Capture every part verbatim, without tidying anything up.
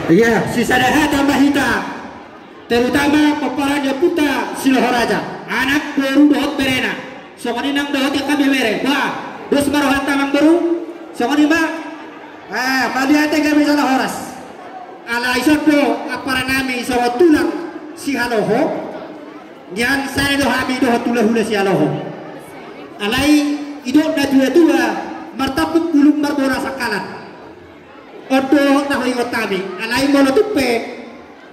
Iya, sisada hata ma hita, terutama pomparan ni ompunta Siloho Raja, anak, boru dohot berena. Songon i nang dohot angka bebere. Bah, dos ma rohanta, amangboru. Songon i ma. Ah, mauliate gabe jala horas. Alai ison do amparan nami songon tulang sihaloho, nian sada do hami dohot hulahula sihaloho. Alai didok natuatua, martampuk bulung marbona sangkalan. On do na huingot hami. Alai molo tung pe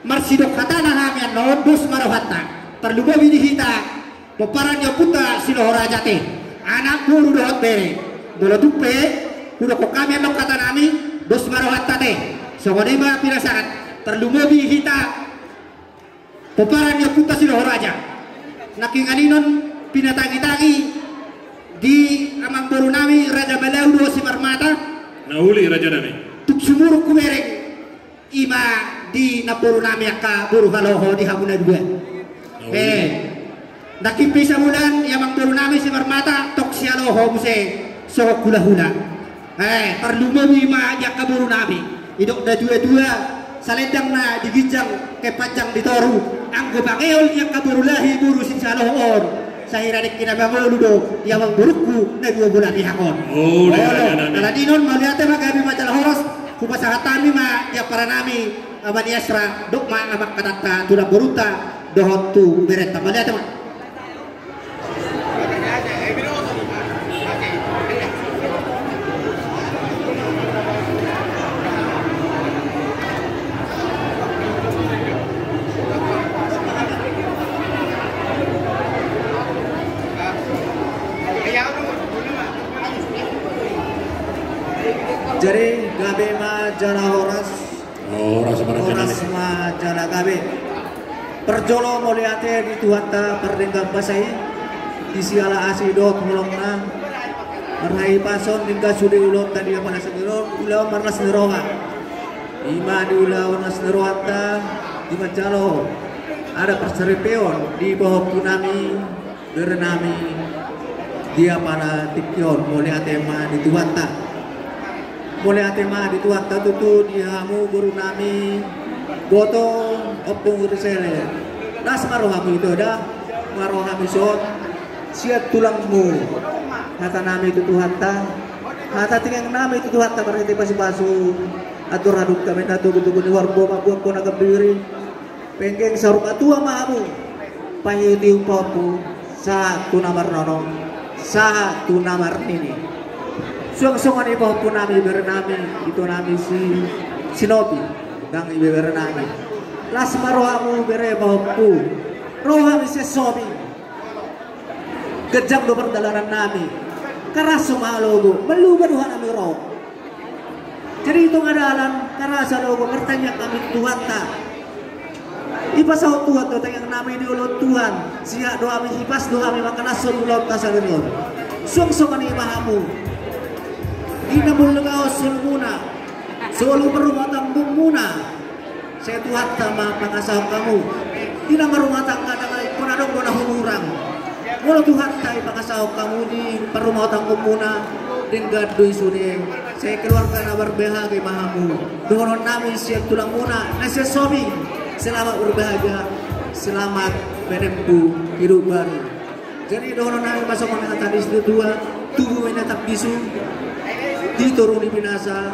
marsidok hatana hami annon, dos ma rohanta. Tarlumobi di hita pomparan ni ompunta Siloho Raja ate, anak, boru dohot bere. Molo tung pe hudokkon hami annon hata nami, dos ma rohanta ate. Songon i ma pinasahat. Tarlumobi hita pomparan ni ompunta Siloho Raja. Nangkiningan i non pinatangitangi di amangboru nami Raja Malau dohot Simarmata. Na uli, raja nami. Tung sumurung hubereng i ma di namboru nami angka boru haloho di hamu na dua. Na uli. Eh, nangkin pe sabulan i amangboru nami Simarmata, tong sihaloho muse songon hulahula. Eh, tarlumobi ma di angka boru nami. Didok natuatua, salendang na di ginjang, kepanjang di toru. Anggo pangeol ni angka boru lahi boru sihaloho on, sahira dengke na mangolu do di amangborungku na dua bola pihak on. Oh, olo, raja nami. Alani non mauliate ma gabe ma jala horas. Hupasahat hami ma di amparan nami, Ama ni Asra, dok ma amang hatanta tu namborunta dohot tu berenta. Mauliate ma. Jadi gabe ma jala horas. Horas ma, raja nami. Horas ma jala gabe. Parjolo mauliate di Tuhanta pardenggan basa i, di siala asi dohot holongna, marhahipason denggan sude ulaonta di palas ni roha, ulaon marlas ni roha. I ma di ulaon las ni rohanta, di manjalo adat parsaripeon di pahompu nami, bere nami, di apala tingki on. Mauliate ma di Tuhanta. Mauliate ma di Tuhanta tutu di hamu boru nami, boto, ompung, risele. Las ma rohamu ito da, marroha hami son sian tulangmu. Hata nami tu Tuhanta, hata tingeng nami tu Tuhanta marhite pasupasu. Andor hadungka ma inna, togutogu ni horbo mambuat hona gambiri. Penggeng saur matua ma hamu, paihutihut pahompu, sahat tu na marnono, sahat tu na marnini. Suang songon i pahompu nami, bere nami, ito nami si, si Nopi, nang ibebere nami. Las ma rohamu bere pahompu, ro hami sian Sobing. Ganjang do pardalanan nami. Karas so mangalogo, malua do hami ro. Jadi di tonga dalan, karas alogo, martangiang hami tu Tuhanta. Dipasaut Tuhan do tangiang nami di oloan Tuhan. Siat do hami, hipas do hami mangkalashon ulaonta sadari on. Suang songon i ma hamu. Di na mangulahon solumuna, solu parrumah tanggungmuna. Sai Tuhanta ma pangasahon hamu. Di na marrumah tangga, ndang adong do na hurang. Molo Tuhanta i pangasahon hamu di parrumah tanggungmuna, denggan do i sude. Sai keluarga na berbahagia ma hamu. Dohonon nami sian tulangmuna na sian Sobing, selamat berbahagia, selamat menempuh hidup baru. Jadi dohonon nami ma songon hata ni situatua, tubu ma inna tambisu di toru ni pinasa.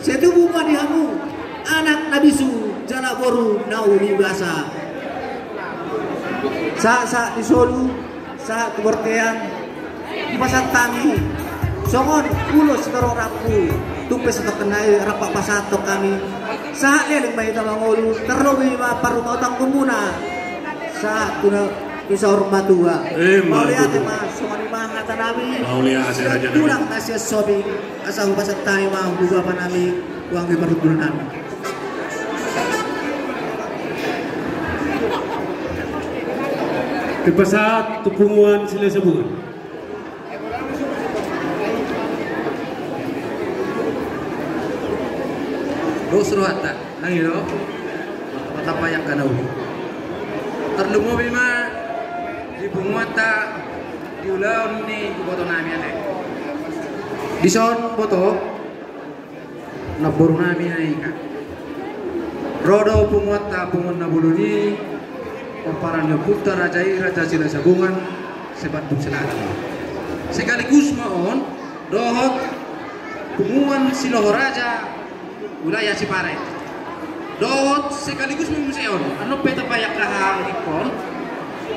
Sai tubu ma di hamu anak na bisu jala boru na uli basa. Sahat, sahat ni solu, sahat tu bontean. Dipasahat hami songon ulos sitorop rambu. Tung pe satongkin nai rap pasahathon hami. Sahat leleng ma hita mangolu, tarlobi ma parrumah tanggungmuna. Sahat tu na, tu saur matua. Eh, mauliate ma, songon i ma hata nami. Mauliate, raja nami. Tulang na sian Sobing, asa hupasahat hami ma tu bapa nami, tu anggi parhundul nami. Dipasahat tu punguan Silahisabungan. Dos rohanta, nang i do. Mata payang kanau. Tarlumobi ma di punguanta di ulaon ni iboto nami ate. Dison boto, namboru nami na i kan. Ro do punguanta, punguan na bolon i, pomparan ni ompunta raja i, Raja Silahisabungan, Sibandung Selatan. Sekaligus ma on dohot punguan Siloho Raja, wilayah Sipare. Dohot sekaligus ma muse on, annon pe tapaihak haha ingkon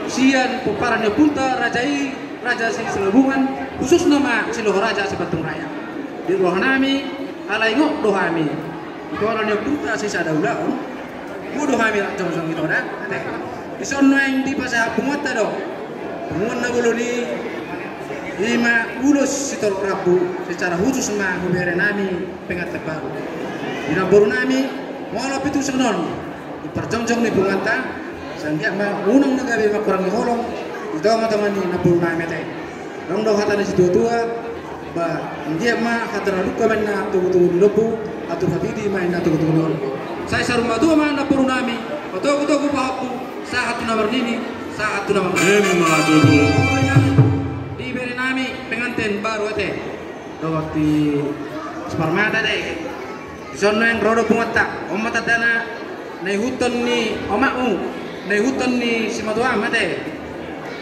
sian pomparan ni ompunta raja i, Raja Silahisabungan, khususna ma Siloho Raja Sibandung Raya. Di rohanami, ala ingot do hami, di pomparan ni ompunta sisada ulaon, boi do hami rap jongjong ito da, ate. Dison nuaeng dipasahat punguanta do punguan na bolon i, i ma ulos sitorop rambu secara khusus ma tu berenami pengantin baru. Di namborunami, molo pe tu songon on di parjongjong ni punguanta, sai anggiat ma unang na gabe mangkorang ni holong di tongatonga ni namborunami, ate. Adong do hata ni situatua, ba, anggiat ma hata na dungka ma inna togutogu ni lombu, atur hatiti ma inna togutogu ni holong. Sai saur matua ma namborunami, patogutogu pahompu, sahat tu na marnini, sahat tu na marnono. Ima tutu. Di berenami pengantin baru, ate, dohot di siparmata, ate. Dison nuaeng ro do punguanta, on ma tandana na ihuthon ni omakmu, na ihuthon ni simatuam, ate.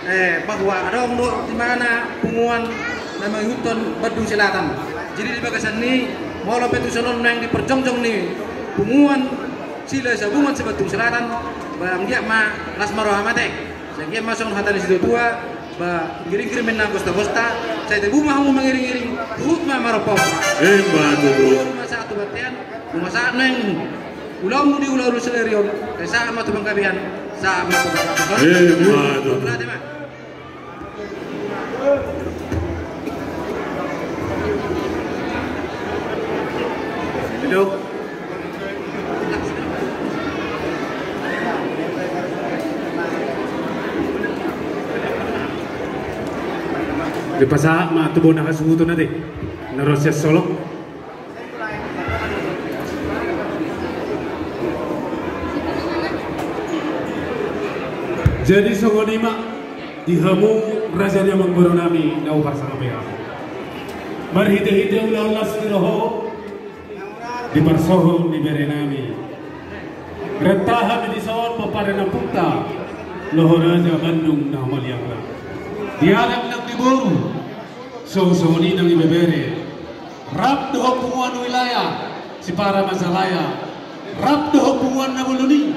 Eh, bahwa adong do di mana punguan na mangihuthon Bandung Selatan. Jadi di bagasan ni, molo pe tu songon on nuaeng di parjongjong ni punguan Silahisabungan Sibandung Selatan, ba, anggiat ma las ma roham, ate. Sai anggiat ma songon hata ni situatua, ba, ngiringngiring ma inna gostagosta, sai tubu ma hamu mangiringiring, huhut ma marompahompa. Ima tutu. Sahat tu bontean, nunga sahat nuaeng ulaonmu di ulaon sadari on, sai sahat ma tu panggabean, sahat ma tu panggabean. Ima tutu. Ate, ma. Duduk. Dipasahat ma tu bona hasuhuton, ate, na ro sian solok. Jadi songon i ma di hamu raja ni amangborunami na huparsangapi hamu. Marhitehite ulaon las ni roha di parsohot ni berenami, renta hami dison pomparan ni ompunta Loho Raja Bandung na humaliangna. Di anak nang di boru, songon i nang ibebere, rap dohot punguan wilayah Sipara Majalaya, rap dohot punguan na bolon i,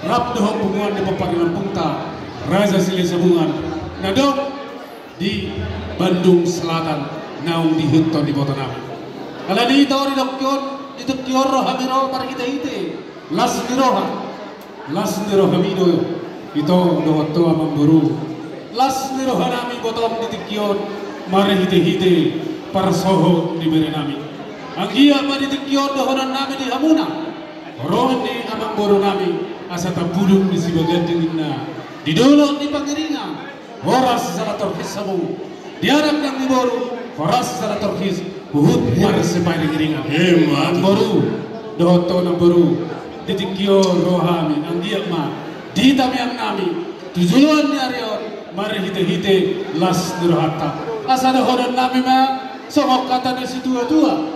rap dohot punguan ni pomparan ni ompunta Raja Silahisabungan na adong di Bandung Selatan naung diihuthon ibotonami. Alani i, ito, di tingki on, di tingki on ro hami ro marhitehite las ni roha. Las ni rohami do, ito dohot ho amangboru. Las ni rohanami ibotom di tingki on marhitehite parsohot ni berenami. Anggiat ma di tingki on dohononnami di hamuna, ro ni amangborunami, asa tambuduk ni Sibaganding inna di dolok ni Pangiringan, horas jala torhis hamu. Di anak nang di boru, horas jala torhis, huhut marsipairingiringan. Ima tutu. Boru, dohot ho namboru, di tingki on ro hami, anggiat ma di tamiangnami tu joloan ni ari on marhitehite las ni rohanta. Asa dohononnami ma songon hata ni situatua: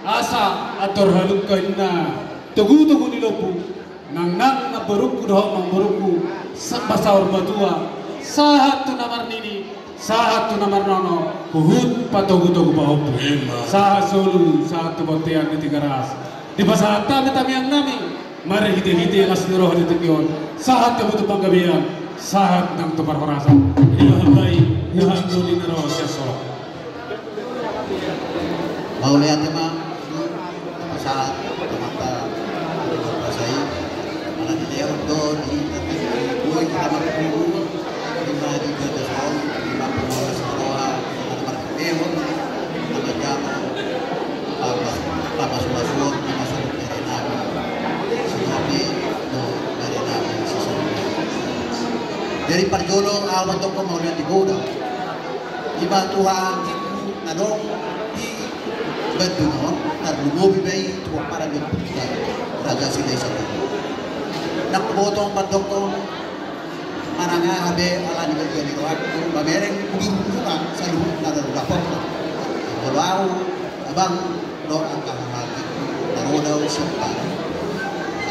Asa andor hadungka inna togutogu ni lombu, nangnang namborungku dohot amangborungku, sa-, pasaur matua, sahat tu na marnini, sahat tu na marnono, huhut patogutogu pahompu. Ima. Sahat solu, sahat tu bontean ni Tigaras. Dipasahat hami tamiangnami marhitehite las ni roha di tingki on, sahat hamu tu panggabean, sahat nang tu parhorasan. Ima hambai, ima hambai na ro sian solok. Mauliate ma, sahat amanta, kuasa i, manang dilehon do di hita, boi hita marpungu, ima di bagas on, ima pungu las ni roha, ima marhitehon, ima jama, ima, ima suasuon, ima suasuon, ima suasuon, ima suasuon. Jadi parjolo ahu mandok mauliate godang. Ima tu haha anggingku na adong di Bandung on, tarlumobi ma i tu pomparan ni ompunta Raja Silahisabungan. Ndang huboto mandokkon manang aha be ala ni bagasan ni rohangku, mamereng hudurhudurna saluhutna na dohot dapotkon. Molo ahu, abang, dohot angka haha anggingku na ro do au sian Padang.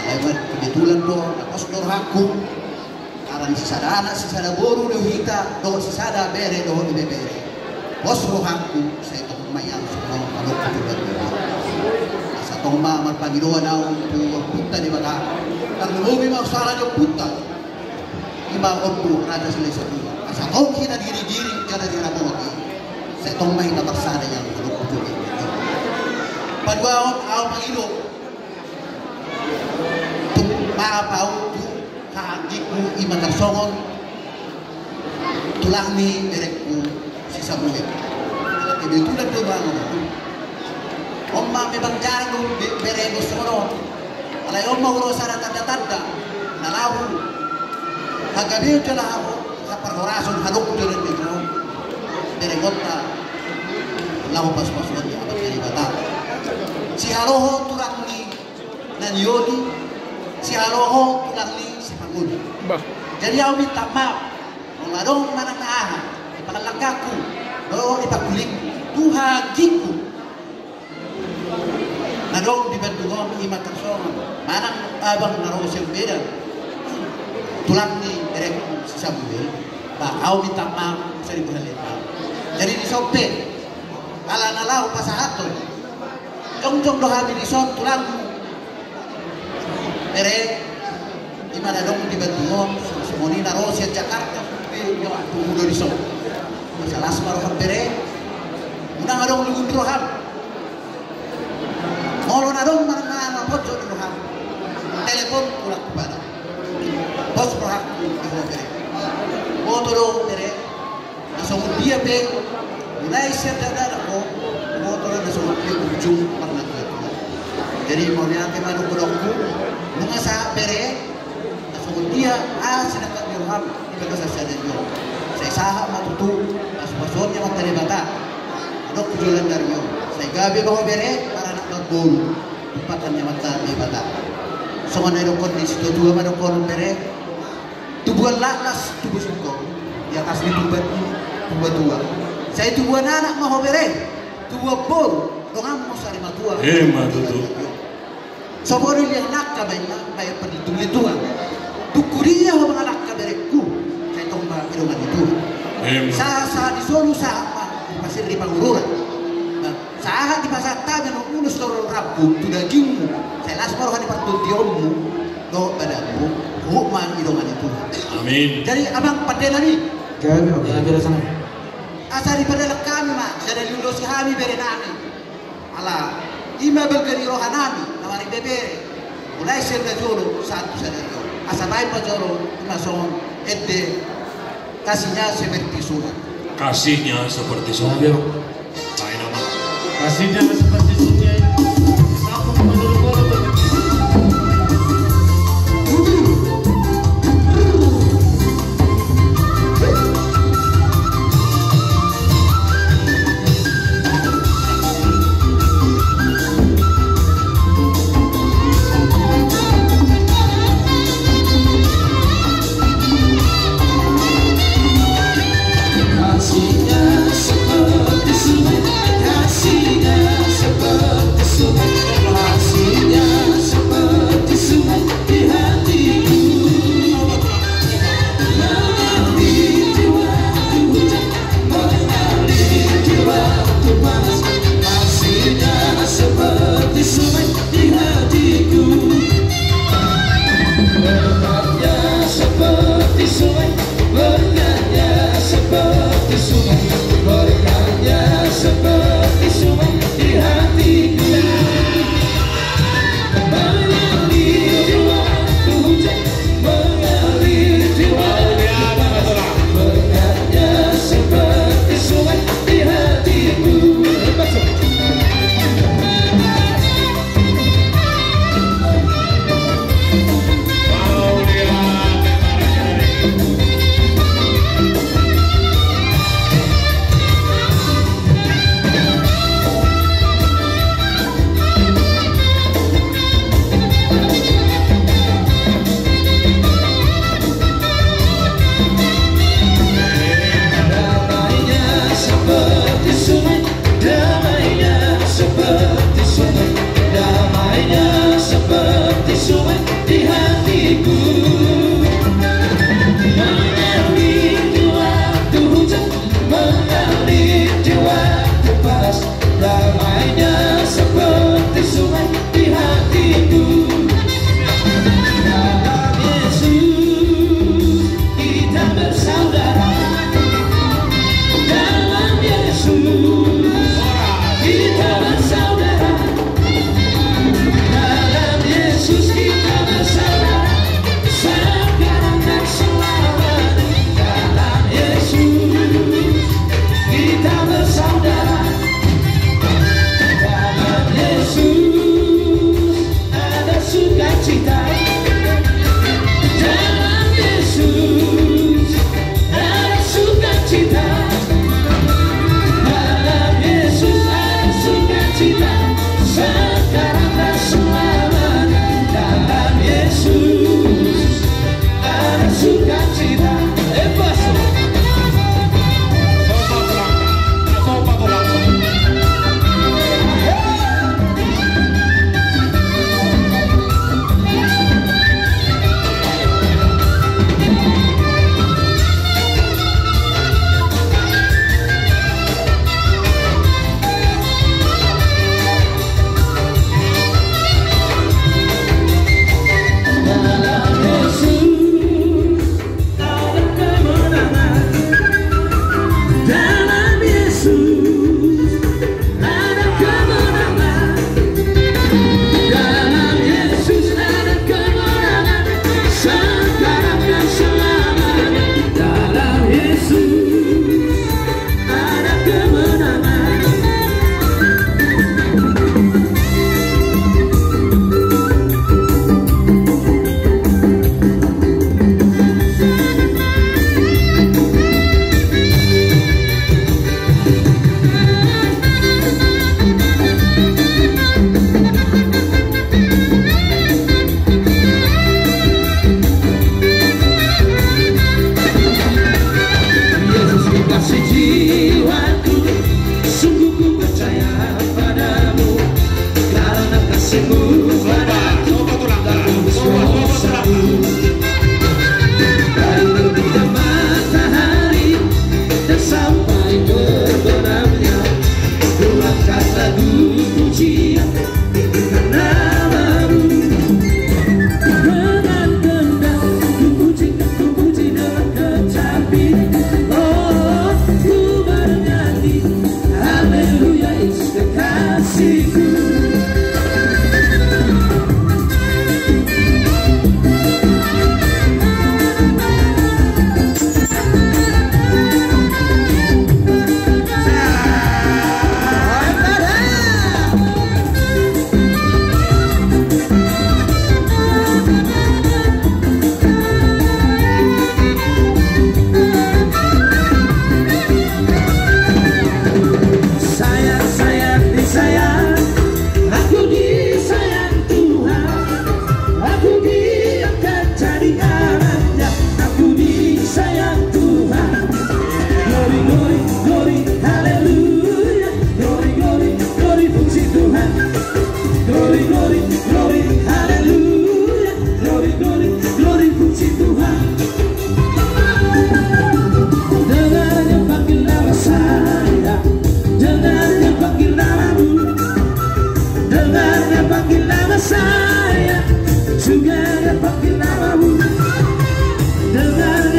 Ala Kebetulan do na pos do rohangku. Karena sisada anak, sisada boru do hita, dohot sisada bere, dohot ibebere. Pos rohangku, sai tong ma i, langsung ma manuk tu batu. Asa tong ma marpangidoan au tu Ompunta Debata. Tarlumobi ma sahala ni ompunta, ima Ompu Raja Silahisabungan. Asa tong hita diri-diri jala diramoti, sai tong ma hita marsada i, langsung tu batu. Paduahon, au mangido tu, maaf au tu haha anggingku, ima tarsongon tulang ni berengku si Samuel. Kebetulan do bang on ma memang jarang do be-, bere do songon on. Alai on ma huroha sada tanda-tanda na laho hagabeon jala haparhorason hadok jala di berengonta laho pasu-pasuon di Amanta Debata. Sihaloho tulang ni na nioli, sihaloho tulang ni sipangolu. Bah. Jadi au minta maaf molo adong manang aha di pangalangkangku dohot di pangkulingku tu haha anggingku na adong di Bandung on, ima tarsongon manang abang na ro sian Medan, tulang ni berengku si Samuel. Bah, au minta maaf saribu hali maaf. Jadi dison pe ala na laho pasahathon, jongjong do hami dison tulangmu bere, ima na adong di Bandung on, songon i na ro sian Jakarta pe, yo, tubu do dison. Asa las ma roham bere, unang adong lungun roham. Molo na adong manang aha na pojok di roham, telepon, tulak tu bana. Pos rohangku di ho bere. Boto do bere, na songon dia pe mulai sian dakdanak ho, boto do na songon dia ujung parnatua-tua. Jadi mauliate ma dohononku, nunga sahat bere, na songon dia aha sinangkap ni roham di bagasan sadari on, sai sahat ma tutu pasu-pasuon ni Amanta Debata. Adong tu joloan ni ari on sai gabe ma ho bere maranak marboru, umpatan ni Amanta Debata. Songon na nidokkon ni situatua ma dohonon bere, tubuan las tubu singkop, di atas ni tubuan, tubuan tua, sai tubuan anak ma ho bere, tubuan boru donganmu sari matua. Ima tutu. So boi liang nangka baenna, baen parlintunglintungan. Tung huria ho mangalangka berengku, sai tong ma i dongan ni Tuhan. Ima. Sahat-sahat ni solu sahat ma di pasir ni Pangururan. Sahat dipasahat hami annon ulos dohot rambu tu dagingmu, sai las ma roha ni partondianmu dohot badanmu, huhut ma i dongan ni Tuhan. Amin. Jadi abang pandenami, gabe, gabe rasana. Asa dipadalan hami ma, sada diulosi hami berenami. Ala ima balga ni rohanami na maribebere, mulai sian na jolo sahat tu sadari on. Asa baen ma jolo ima songon ende, kasihnya seperti sungai. Kasihnya seperti sungai. Amin. Baen nama. Kasihnya seperti sungai. Sambung menurun.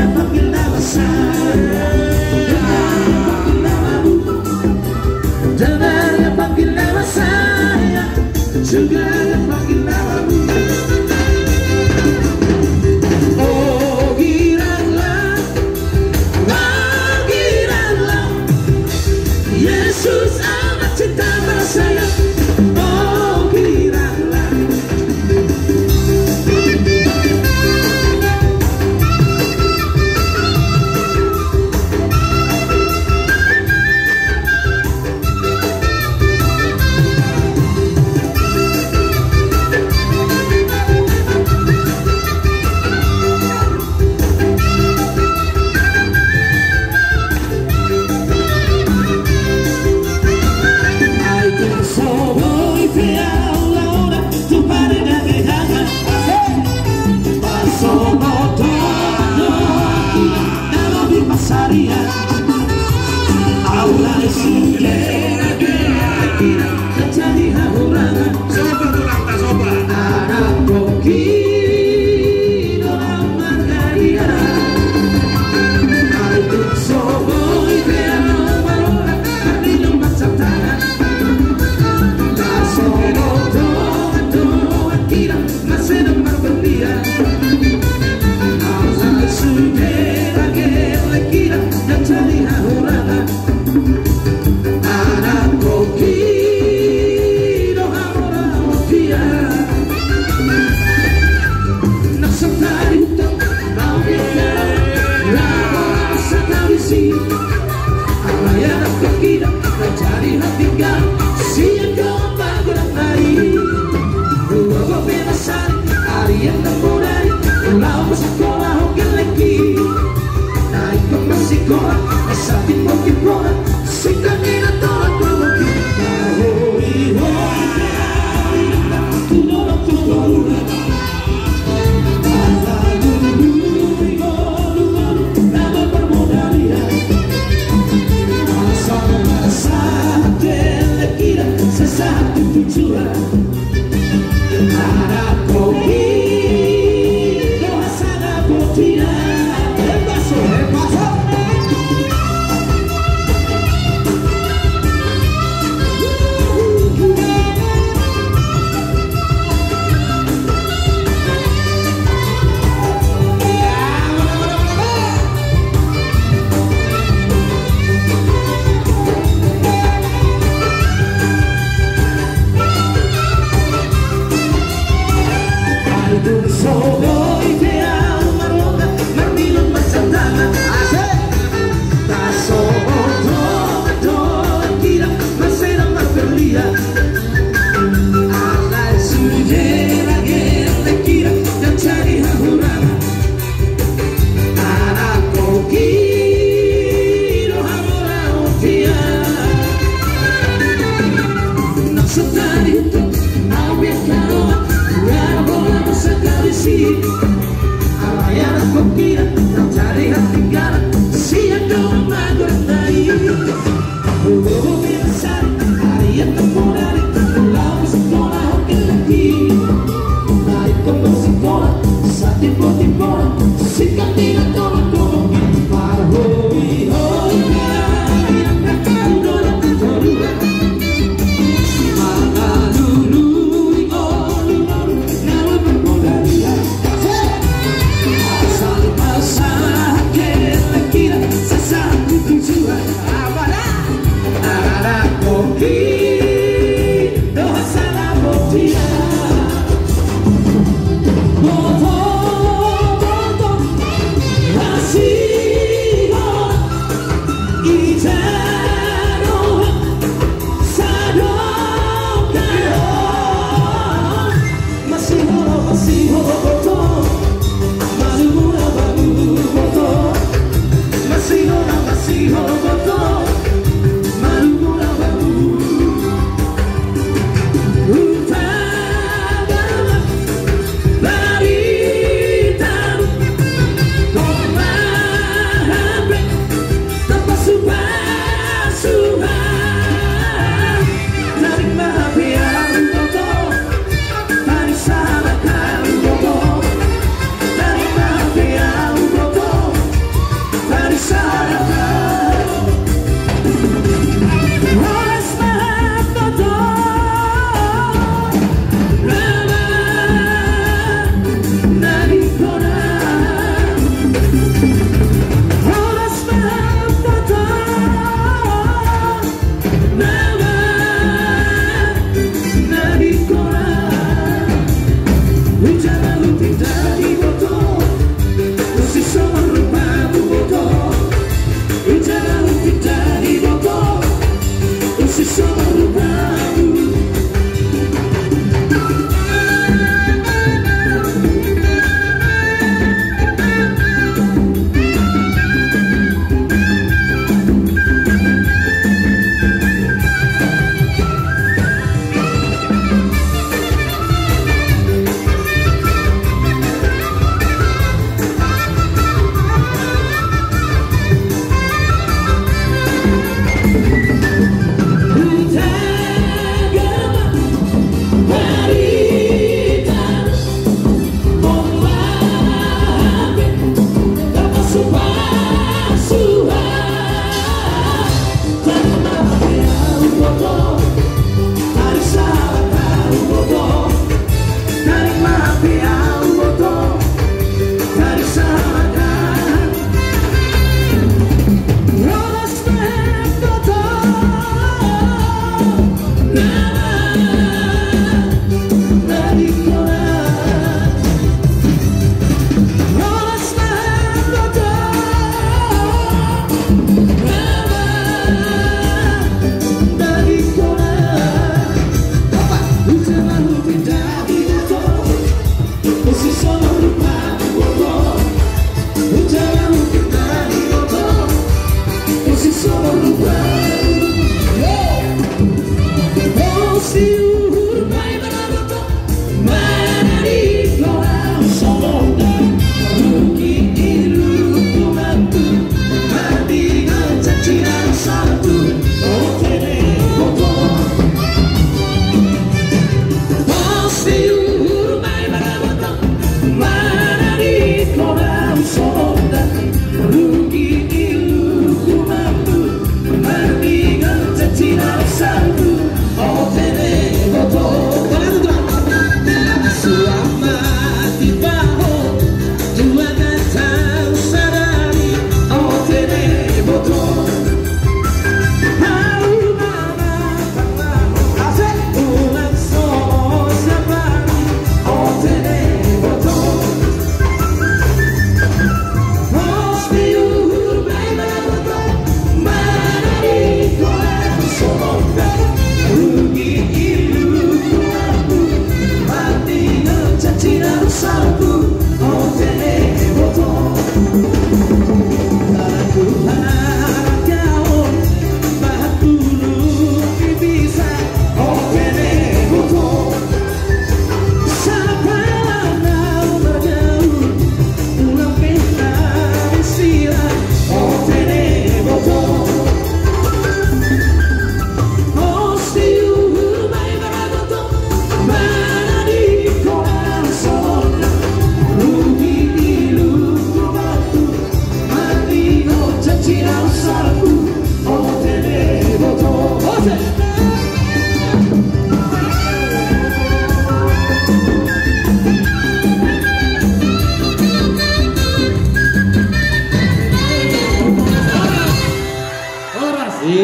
Panggil nama saya. Dengar dia panggil nama saya. Juga dia panggil namamu. Oh, giranglah, oh, giranglah. Yesus amat cinta pada saya. Oh, giranglah.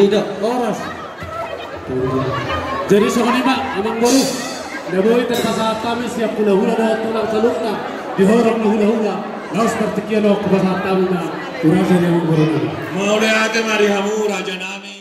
Ida, horas. Jadi songon i ma, amangboru. Na boi tarpasahat hami sian hulahula dohot tulang saluhutna di horong ni hulahula. Laos partingkian on hupasahat hami ma tu raja ni amangboru nami. Mauliate ma di hamu raja nami.